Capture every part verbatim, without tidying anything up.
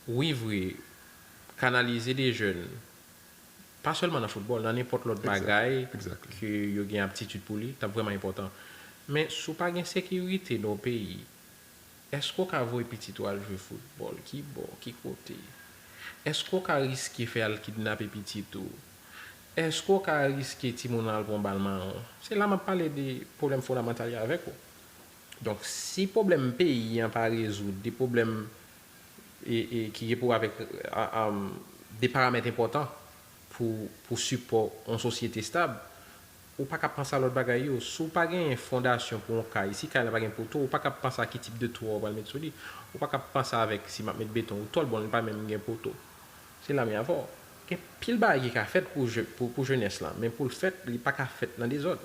Wi, vre, kanalize de jèn, pa sèlman nan foutbòl, nan nenpòt lòt bagay Exactly. ke yo gen aptitid pou li, t ap vrèman enpòtan. Men si w pa gen sekirite nan yon peyi, èske w ka voye pitit ou al jwe foutbòl? Ki bò? Ki kote? Èske w ka riske fè al kidnape pitit ou? Èske w ka riske timoun nan al pran bal mawon? Se la m ap pale de pwoblèm fondamantal yo avèk ou. Donk, si pwoblèm peyi an pa rezoud, de pwoblèm e, e, ki gen pou avèk a, a, de paramèt enpòtan pou, pou sipò yon sosyete stab, ou pa ka panse a lòt bagay yo. Si w pa genyen fondasyon pou yon kay, si kay la pa gen poto, ou pa ka panse a ki tip de twa w pral met sou li. Ou pa ka panse avèk si m ap met beton ou tòl, bon, li pa menm gen poto. Se la m avè w. Gen pil bagay ki ka fèt pou, je, pou, pou jenès lan, men pou l fèt, li pa ka fèt nan dezòd.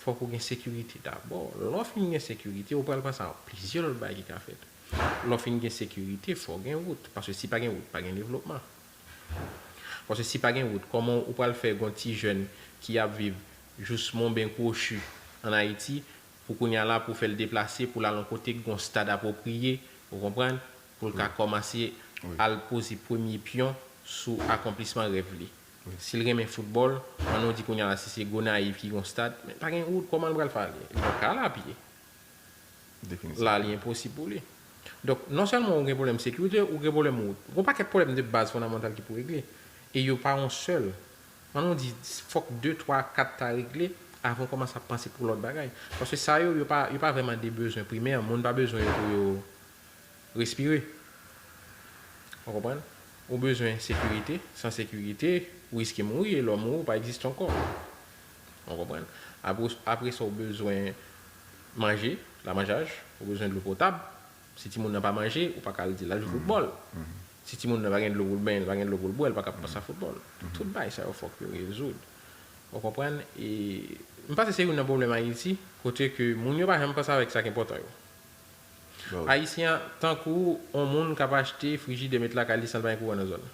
Fòk ou gen sekirite dabò. Lè w fin gen sekirite, ou pral panse a plizyè lòt bagay ki ka fèt. Lè w fin gen sekirite, fò w gen wout. Paske si pa gen wout, pa gen devlopman. Paske si pa gen wout, kòman ou pral fè gon ti jèn ki ap viv jous Monben Kwochi ann Ayiti, pou kounye a la, pou fè l deplase, pou l al yon kote k gon stad apwopriye, ou konprann, pou l ka kòmanse al poze premye pyon sou akonplisman rèv li. Si l renmen foutbòl, ann nou di kounye a la, si se Gonayiv ki gon stad, men pa gen wout, kòman l pral fè ale? Li pa ka al a pye. Definitivman. La, li enposib pou li. Donk, non sèlman ou gen pwoblèm sekirite, ou gen pwoblèm wout. Gon pakèt pwoblèm de baz fondamantal ki pou regle. E yo pa yon sèl. Ann nou di, fòk de, twa, kat ta regle avan w kòmanse ap panse pou lòt bagay. Paske sa yo, yo pa, yo pa vrèman de bezwen primè. Moun pa bezwen yo pou yo respire. Ou konprann? Ou bezwen sekirite. San sekirite, ou riske mouri. E lè w mouri, ou pa egziste ankò. Ou konprann? Apre, apre sa, ou bezwen manje, la manjaj, ou bezwen dlo potab. Si timoun nan pa manje, ou pa ka al di l al jwe foutbòl. Si timoun nan pa gen dlo pou l benyen, li pa gen dlo pou l bwè, li pa ka panse a foutbòl. Tout bagay sa yo fòk yo rezoud. Ou konprann? E m panse se youn nan pwoblèm Ayiti, kote ke moun yo pa janm panse avèk sa k enpòtan yo. Bon. Ayisyen an, tankou yon moun k ap achte frijidè met lakay li san l pa gen kouran nan zòn.